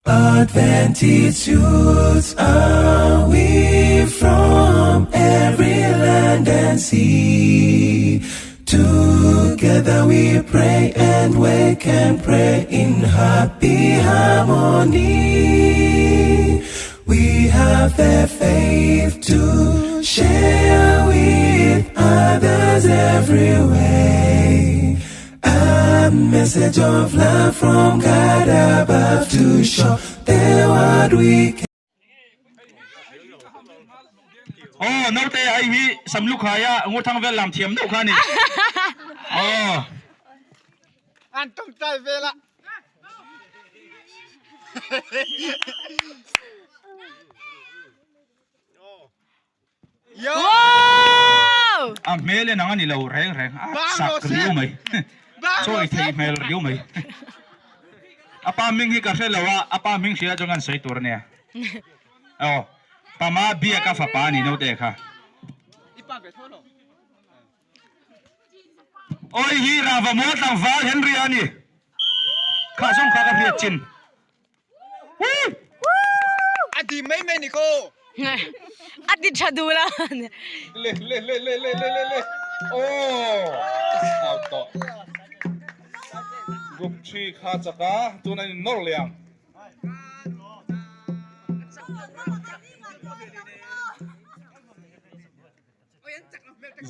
Adventist youths are we from every land and sea. Together we pray and wake and pray in happy harmony. We have the faith to share with others everywhere. A message of love from God above to show the world we can. Aw naute ai hi Samlukhaia Ngurthang vel lam thiam deuh kha a ni. Aw. An tawngtai vel a. A hmel en ang a ni lo reng reng a chak riau mai chawi thei hmel riau mai a pa hming hi ka hre lo a a pa hming hria chuan kan sawi tur a nia aw pama biak a fapa a ni naute kha awi hi rava maw tlangval Henry a ni kha zawng kha ka hriat chin. A dim mai mai ni ko. A ti tha duh lo. Le le le le le le le le. Oh. Out tawh. Group 3 kha chaka tuna in nawr leh ang.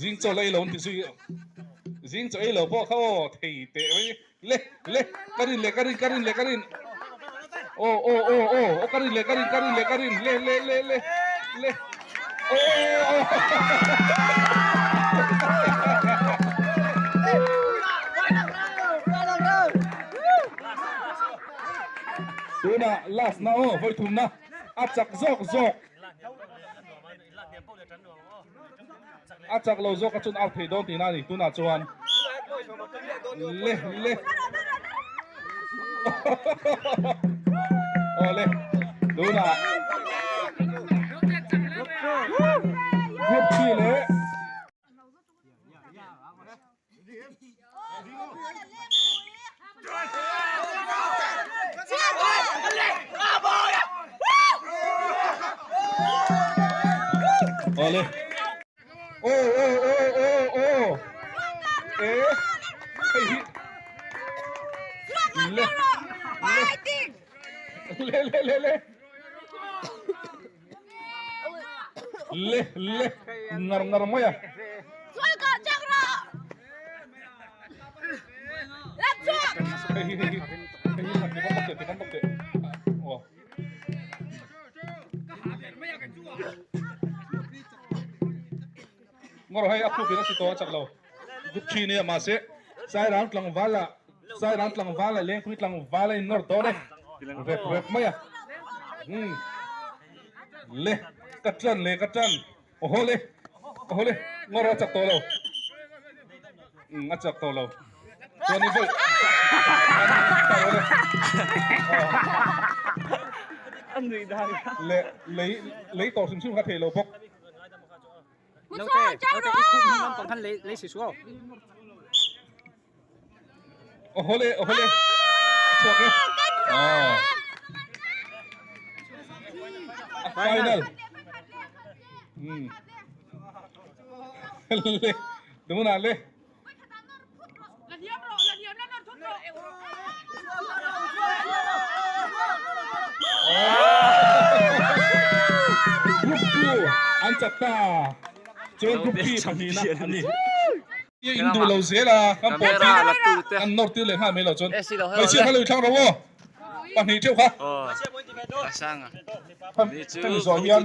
Zing chaw lei lo an ti zui zing chaw ei lo pawh kha aw thei teh mai le le ka rin leh ka rin ka rin leh ka rin aw aw aw aw aw ka rin leh ka rin ka rin leh ka rin le le le le le aw aw Tunah last na aw vawi thumna a chak zawk zawk. A chak lo zawk a chun out thei dawn tihna a ni tunah chuan le le aw le tunah group 3 leh Awle. Aw aw aw aw aw. E hei hi. Le. Le le le le. Le le ngar ngar mai a. Hei hi hei hi hei hi khat ti kan bawk teh ti kan bawk teh. Aw. Ngawr hei a khup in a si tawh a chak lo. Group 3 nia mahse Sairang tlangval ah Sairang tlangval leh Lengpui tlangval a innawr dawn e. Rep rep mai a. Umm. Le ka tan le ka tan. Aw le aw le ngawr a chak tawh lo. Umm a chak tawh lo. Chuan i vawi. Le lei lei tawh hrim hrim kha thei lo bawk. Aw le aw le chhuak e aw a final um le tunah le Group 2 an chak ta chuan group 3 pahnihna an ni. In duh lo zel a, kan pawh tir an nawr tir leh nghal mai lo chuan hmeichhia kha lo i thlang ro aw, pahnih theuh kha. Hemi zawh hian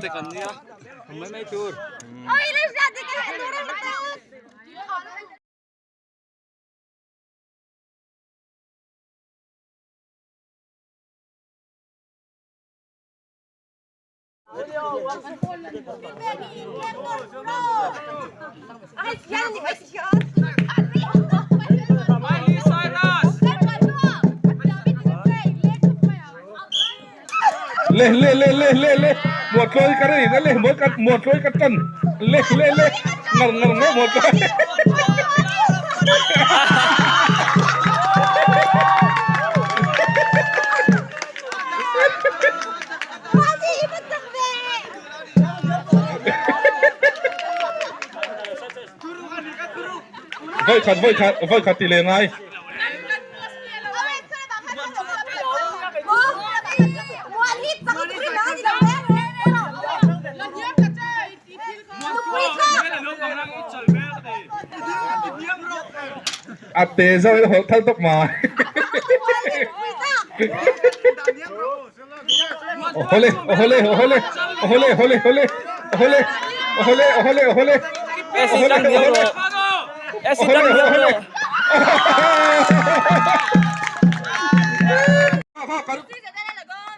Le le le le le le muat tlawi ka rei na le muat ka muat tlawi ka tan le le le ngar ngar ngar muat tlawi Vawi khat vawi khat vawi khat ti leh ngai. A te zo in hawlh thal tawp mai. Awhawle awhawle awhawle awhawle awhawle awhawle awhawle awhawle awhawle awhawle awhawle awhawle awhawle awhawle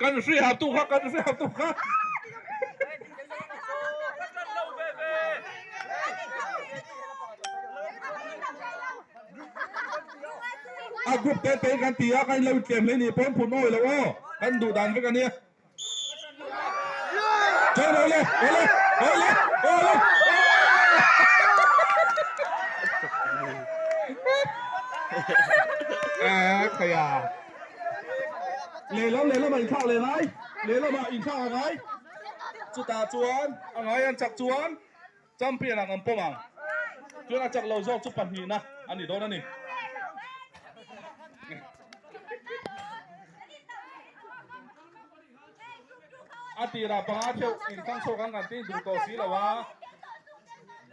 Kan hri hap tu kha kan hri hap tu kha. A group te te kan ti a kan lo tlem hle ni pawn phun awi lo aw kan duh dan vek ania Chalo le ole ole ole A khaya lehlam lehlam ah inthlak leh ngai lehlam ah inthlak a ngai chutah chuan a ngai an chak chuan Champion ang an pawm ang. Chuan a chak lo zawk chu pahnihna a ni dawn a ni. A tirah panga theuh inthlang chhuak ang kan tih duh tawh si lo a.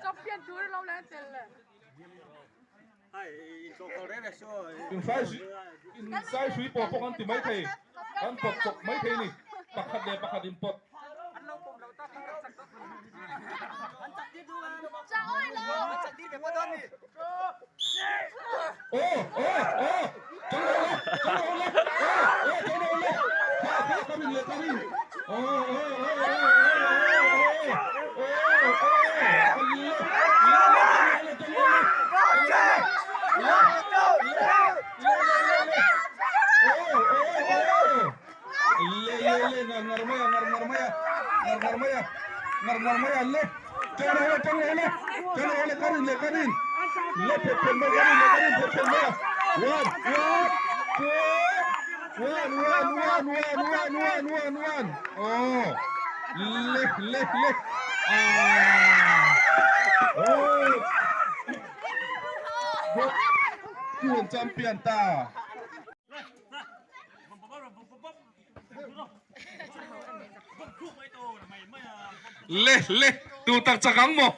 Champion tur lo la tel le. Insai hrui pawh pawh kan ti mai thei, kan pawt chawp mai thei a ni, pakhat leh pakhat in pawt. Aw aw aw chang rawh le, chang rawh le, aw aw chang rawh le, kha kha ka rin leh ka rin, aw aw aw aw aw aw aw aw aw Chuan champion ta. Le le tu tak chak ang maw.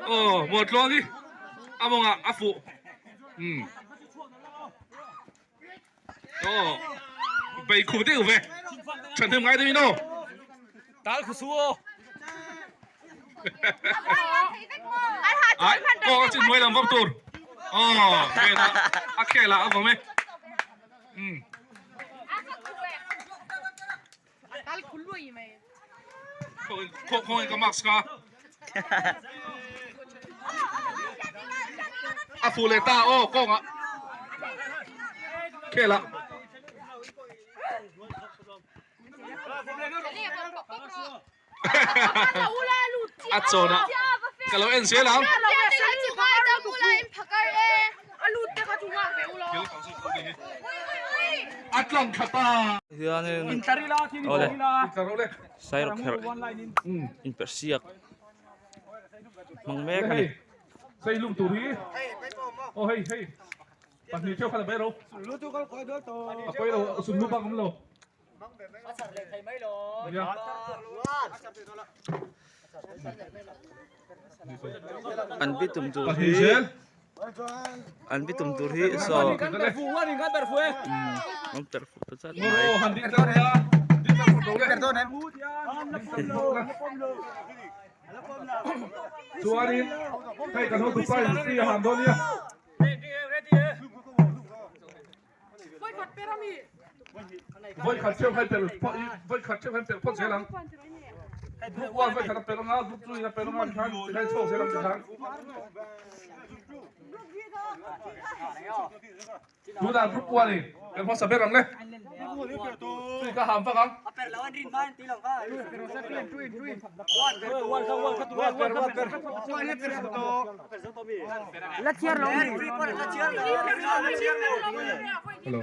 Aw maw tluang hi a mawngah a fuh. Um. Aw bei khup deuh ve. Than hnem ngai deuh in aw. Tal khu su aw. Ai kawng a chin hnuai lam vak tur. Aw vel a a khel ah a vawm e. Um. Khaw khaw in ka mask ka. A fu leh ta aw kawng ah khel ah. A chawn ah ka lo en zel ang. A tlang thla ta. Hianin awle sairawkherh inperhsiak hmang mek a ni. Seilum tur hi aw hei hei pahnih theuh khan a bai ro a pawi lo sum lu bak awm lo. An bi tum tur hi an bi tum tur hi saw an perh fuh ta chat mai. Chuanin hei kan hotu pa in free a han dawn nia. Vawi khat theuh khan per vawi khat theuh khan per phawt zel ang. Group one vawi khat a per anga group two in a per anga tikhan tikhan chhuak zel ang tikhan. Tunah group one in kan hmasa ber ang le. Tui ka ham vak ang. Hello.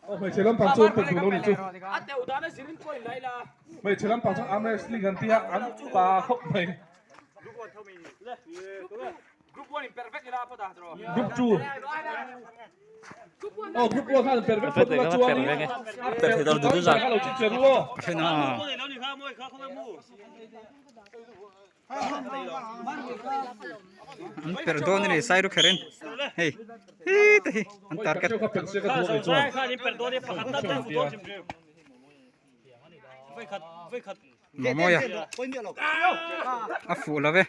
Aw hmeichhe lampang chu an pe duh lo ni chu. Hmeichhe lampang chuan arm wrestling an tia an pa khawp mai. Group 2. Aw group 1 khan per vek phawt ula chuan in Per thei dawr duh duh zan. Kha lo chip che ru aw. An per dawn a ni sairu kherin hei hi te hi an target. Mawmawia a fuh lo ve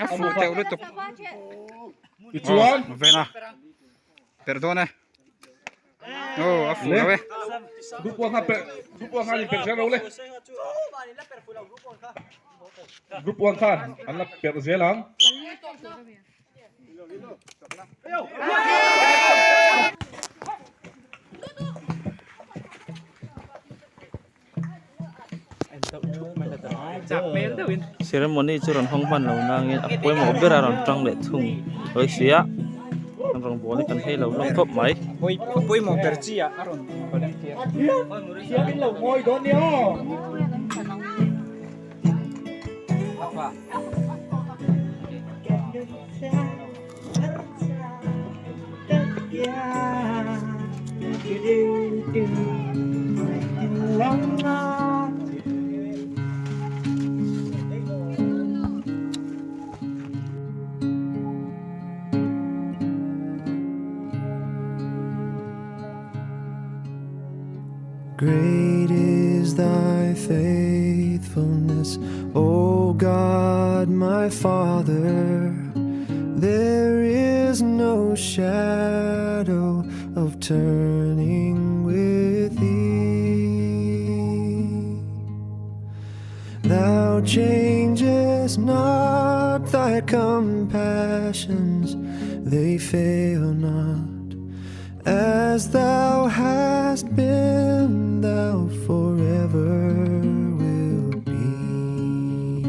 a fuh teuh lutuk aw vena per dawn e. Aw a fuh lo e. Group 1 khan per group 1 khan in per zel ro le. Group 1 khan an la per zel ang. Ceremony chu rawn hawng hman lo nangin a pawimawh ber a rawn tang leh thung rawih si a an rawn bawl hi kan hei lo hlawm khawp mai. Great is thy faithfulness, O God, my Father. There is no shadow of turning with thee. Thou changest not thy compassions, they fail not. As thou hast been, thou forever wilt be.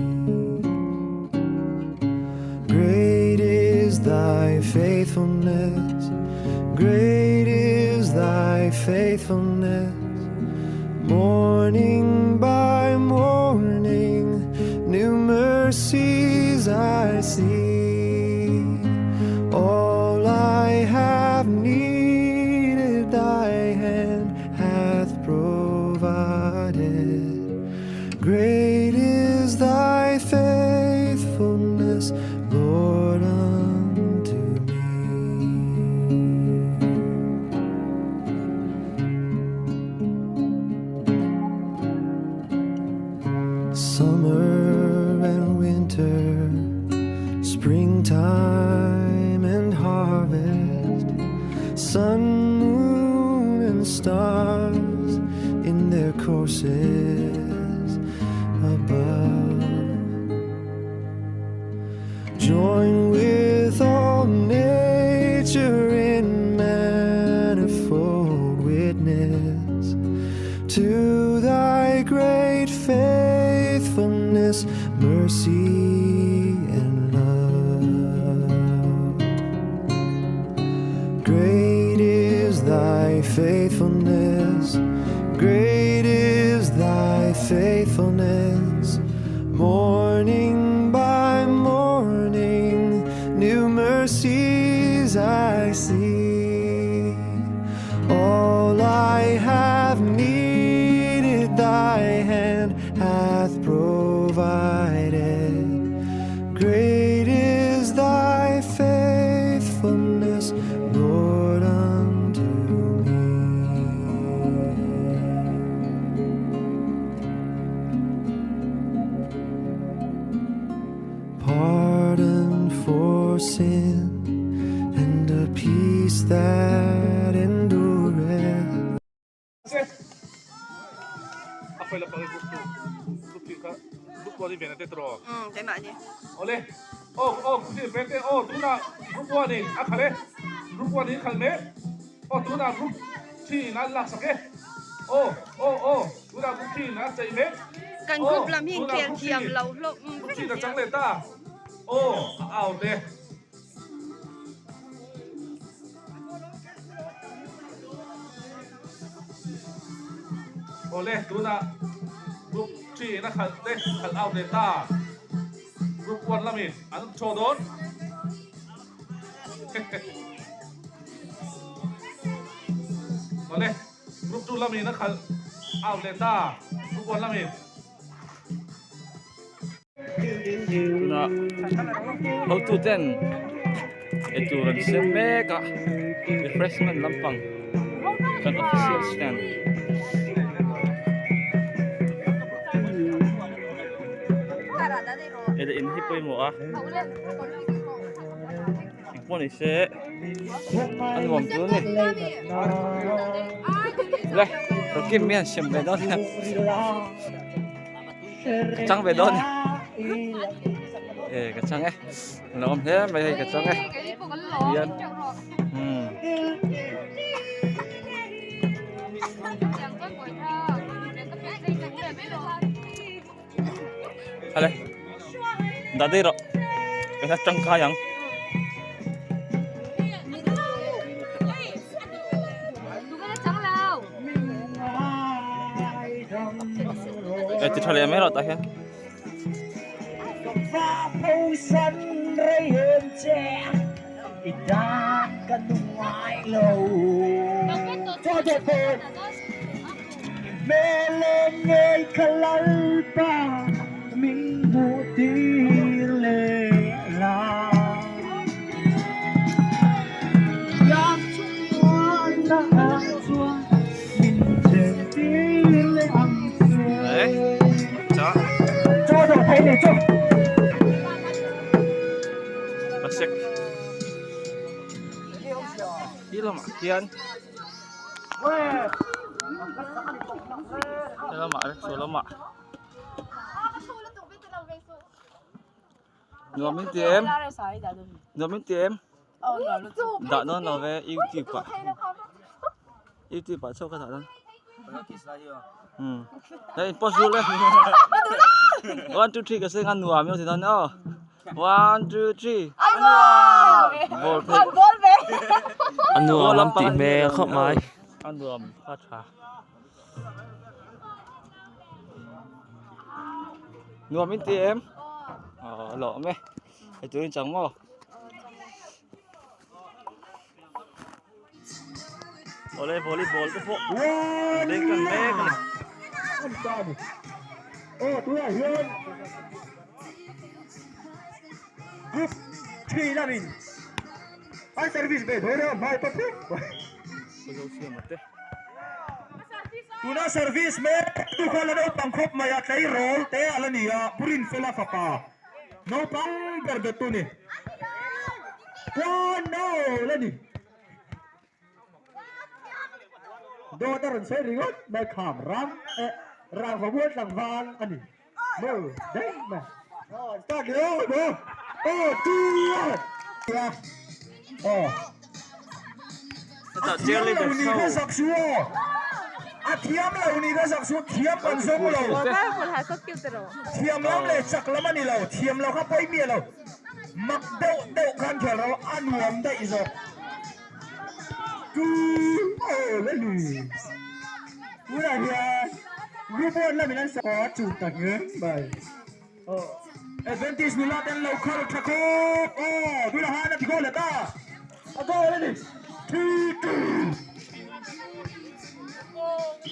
Great is thy faithfulness, great is thy faithfulness. Morning by morning, new mercies I see. All I have needed, thy hand hath provided. Great is thy faithfulness, Lord, unto me. Summer and winter, springtime and harvest, sun, moon, and stars in their courses above. Join with all nature in manifold witness to thy great faithfulness, mercy, and love. Great is thy faithfulness, great is thy faithfulness. Morning by morning, new mercies I see. All I have needed, thy hand hath provided. Great is thy faithfulness, Lord, unto me. Pardon for sin and a peace that endureth. A fail pang group 2. Group 3 kha group 1 in ven ate tawh. Umm keimah ni. Awle. Aw aw group 3 ven te aw tunah group 1 in a khalh e. Group 1 in khalh mek. Aw tunah group 3 in a laksak e. Aw aw aw tunah group three in a chei mek. Kan Aw group lam hi tunah inkhel group thiam three lo hlawm group vek three in a nia. chang leh ta. Aw a out e. Awle tunah group three in a khalh te khalh out leh ta. Group one lamin an chaw dawn. Awle group two lamin a khalh out leh ta. Group one lamin. Tunah hotu ten eitur an siam mek a refreshment lampang kan official stand ei leh in hi pawimawh a engpawh ni se a nuam tur a ni le Rocky mi an siam ve dawn a. Ka chang ve dawn e ka chang e lo awm hle mai hei ka chang e hian umm ale dah daih rawh ka hla tangkai ang. E ti tha leh mai rawh tah hian. Khi lamah khian he lamah saw lamah nuam in ti em nuam in ti em dah dawn lo ve youtube ah youtube ah chauh ka dah dawn umm hei in post rul e one two three ka seng a nuam emaw ti dawn aw one two three ball phei a nuam an tih hmel khawp mai a nuam a tha. Nuam in ti em aw lawm e hei tur in chang maw. Awle volleyball te pawh an beng tan mek a ni. Aw tunah hian group three lamin an service ve dawn a hmai pawp hlek mai. Tuna service mek tu kha la naupang khawp mai a tleirawl te a la ni a Burinfela fapa naupang ber bet tu ni Kuano la ni Dawt a rawn sawi ringawt mai kham ram eh rangva mual tlangval a ni maw daih mai Start leh aw maw aw 2 1 aw. Chutah cheerleader ho. A thiam lo ni ka zak chu thiam kan zawng lo. Thiam lam leh chak lam a ni lo, thiam lo kha pawi miah lo. Mak deuh deuh khan khel ro a nuam daih zawk. Tu aw la ni. Tunah hian Rubon lamin an sa chu ta ngeng mai. Adventist nula ten lo khal tha khawp aw tunah han a ti goal leh ta a goal a ni 3-2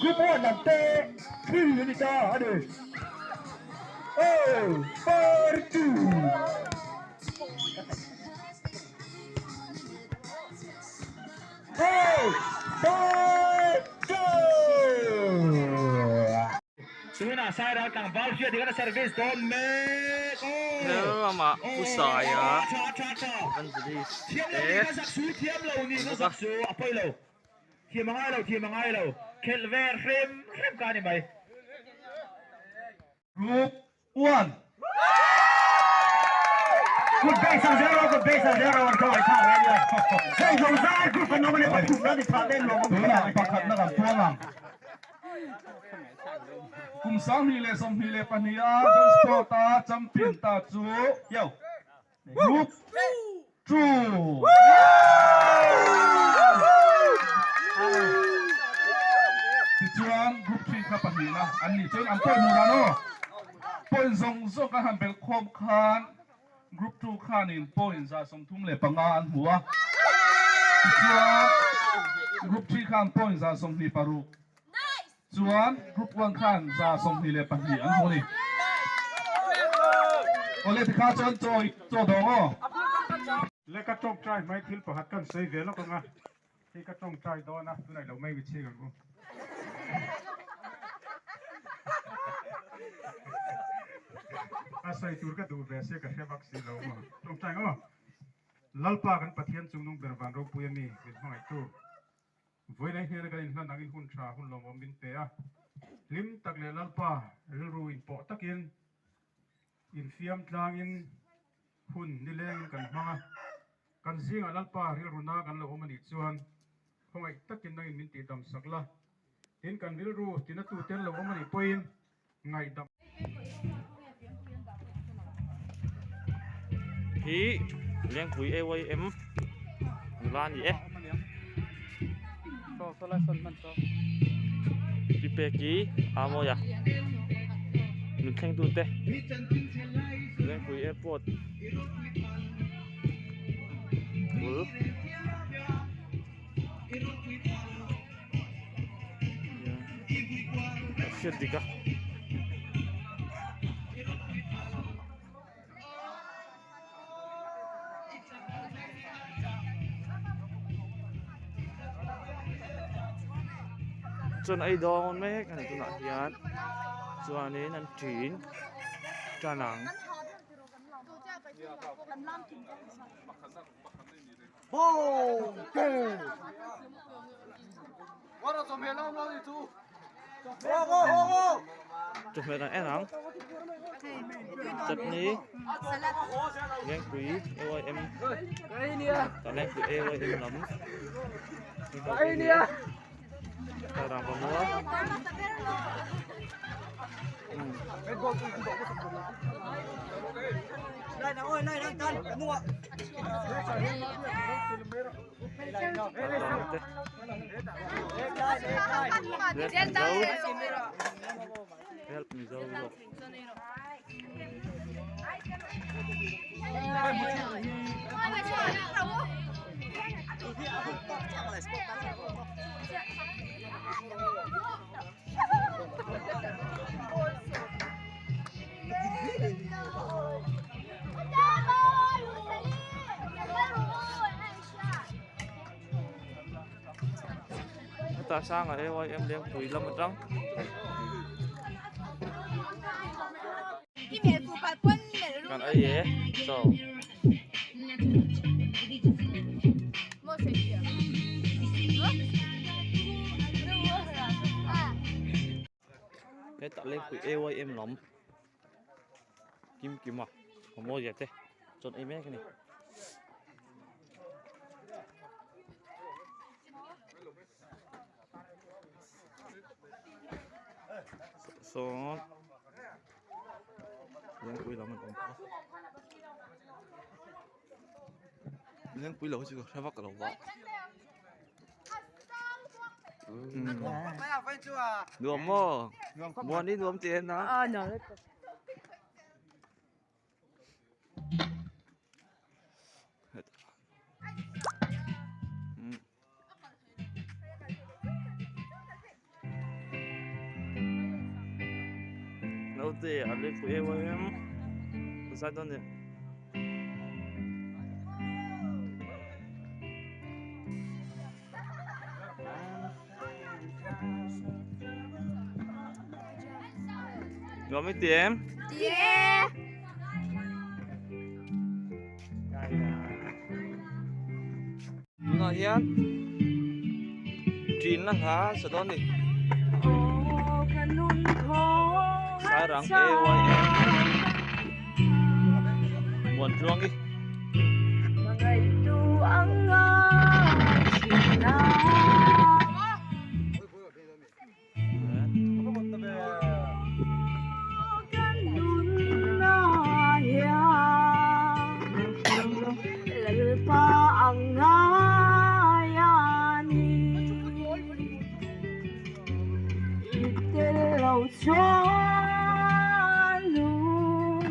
Group 1 lam te 3 a ni ta a ni oh 4-2 Oh 4-2 Tunah Sairang tlangval hriat hi kan service dawn mek aw. He lamah Pu Saia Evangelist Thiam lo te ni ka zak su thiam lo ni ka zak su a pawi lo thiam a ngai lo thiam a ngai lo khelh ve hrem hrem ka ni mai. Group 1 Good base ang zero good base ang zero an kawai tha re nia. Hei zo zai group an awm a ni pathum na ni phah nen lawm awm Tunah pakhat na kan puang ang. Kum 2022 a John Sport a champion ta chu Group 2. Tichuan Group 3 kha pahnihna an nih chuan an point hmuh dan aw. Point zawng zawng kan han belh khawm khan Group 2 khanin point 35 an hmu a. Tichuan Group 3 khan point 26 chuan Group 1 khan 22 an hmu a ni. Awle tikha chuan chaw chaw dawng aw. Le ka tawngtai hmai thil pakhat kan sawi ve lawk ang a, hei ka tawngtai dawn a, tunah ilo mai mi chhing ang u. A sawi tur ka duh ve se ka hre vak si lo maw. Tawngtai ang aw. Lalpa kan Pathian chungnung ber van ropui a mi min hmangaihtu. Vawiin hnena kan inhlan angin hun tha hun lawmawm min pe a, hlim tak leh Lalpa rilru inpawh takin infiam tlangin hun nilengin kan hmang a, kan zingah Lalpa rilru na kan lo awm a nih chuan khawngaih takin nangin min tihdam sak la, tin kan rilru tina tute an lo awm a nih pawhin ngaihdam. Hi Lengpui AYM nula a ni e. Pi Peki a mawi a min thleng tu te Lengpui airport bul. A hriat dik a. Chuan ei dawn mek a ni tunah hian chuanin an ṭin tan ang. Chawhmeh kan en ang chutney lengpui AYM tah lengpui AYM lam rangva mual Help Mizo zawk. Hetah sangah AYM Lengpui lam atang. Kan ei e chaw. Hetah Lengpui AYM lam kim kim a a mawi zia te chuan ei mek a ni. Sawn Lengpui lam an awm bawk a Lengpui lo hi chu ka hre vak lo va Nuam maw Muan i nuam tih en a. Naute a lek pui em em zai dawn ni. Nuam i ti em? Ti e. Tunah hian ṭin la hla sa dawn ni. Sairang AYM Muan Tluangi. Chuan nun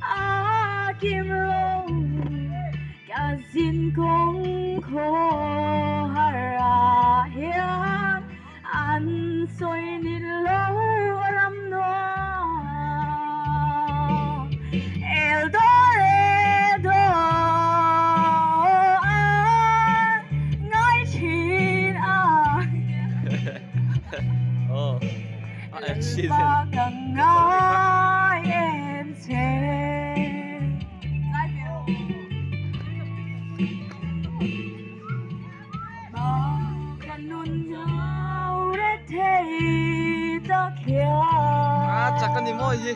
a kim lo ka zin kawng khawhar ah hian an sawi ni lo ram nuam Eldorado an ngai thin a. Lalpa ka ngai em che. Ka nun ngau re thei tak hian. A chak a ni maw hi?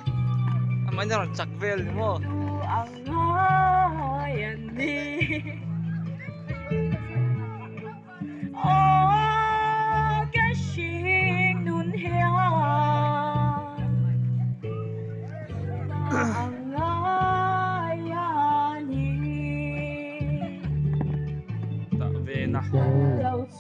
A mahni a rawn chak vel ni maw? Ang ngai an ni. Aw ka hring nun hian ang ngai a ni. Tah ve na help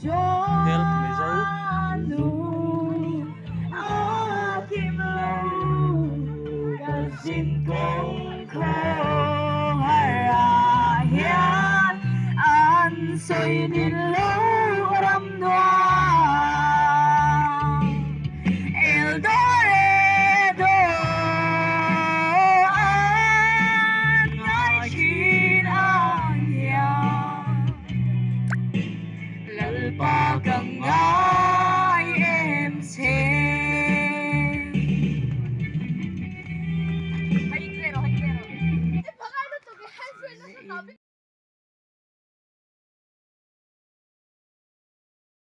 Mizo.